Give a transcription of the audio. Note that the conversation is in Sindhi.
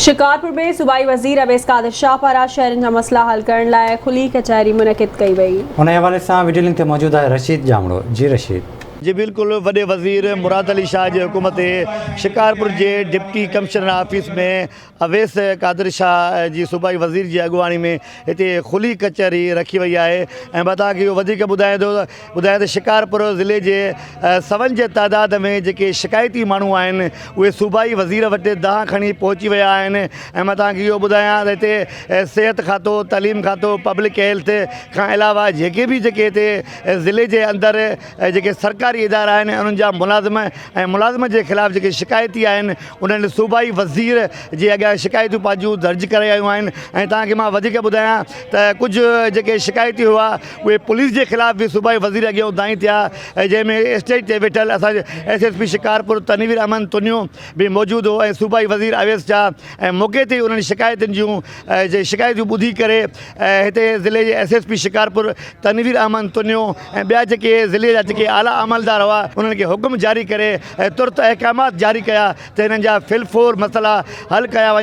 شڪارپور ۾ صوبائي وزير اويس قادر شاهه پاران شهرين جا مسئلا حل ڪرڻ لاء کلي ڪچهري منعقد ڪئي وئي. انهي حوالي سان وڊيو لنڪ تي موجود آهي رشيد ڄامڙو جي رشيد. جي بلڪل وڏي وزير مراد علي شاهه جي حڪم تي شڪارپور جي deputy commissioner office ۾ Awais Qadir Shah جي صوبائي وزير جي اڳواڻي ۾ هتي کلي ڪچهري رکي وئي آهي ۽ مان توهان کي اهو وڌيڪ ٻڌايان ٿو ٻڌايان ته شڪارپور ضلعي جي سون جي تعداد ۾ جيڪي شڪايتي ماڻهو آهن اهي صوبائي وزير وٽ دانهن کڻي پهچي ويا آهن ۽ مان توهان کي اهو ٻڌايان ته هتي صحت کاتو تعليم کاتو پبلڪ هيلٿ کان علاوه جيڪي به جيڪي هتي ضلعي جي اندر جيڪي سرڪاري ادارا آهن انهن جا ملازم ۽ ملازم جي خلاف جيڪي شڪايتي آهن انهن صوبائي وزير جي اڳيان شڪايتون پنهنجون درج ڪرايون آهن ۽ توهان کي مان وڌيڪ ٻڌايان ته ڪجهه جيڪي شڪايتي هئا اهي پوليس جي خلاف به صوبائي وزير اڳيان دانهين ٿيا جنهن ۾ اسٽيج تي ويٺل اسان جي S S P Shikarpur Tanveer Ahmed Tunio به موجود هو ۽ صوبائي وزير اويس شاهه ۽ موقعي تي انهن شڪايتن جون جي شڪايتون ٻڌي ڪري هتي ضلعي جي S S P Shikarpur Tanveer Ahmed Tunio ۽ ٻيا جيڪي ضلعي جا جيڪي اعليٰ عملدار هئا انهن کي حڪم جاري ڪري ترت احڪامات جاري ڪيا ته هنن جا في الفور مسئلا حل ڪيا وڃن.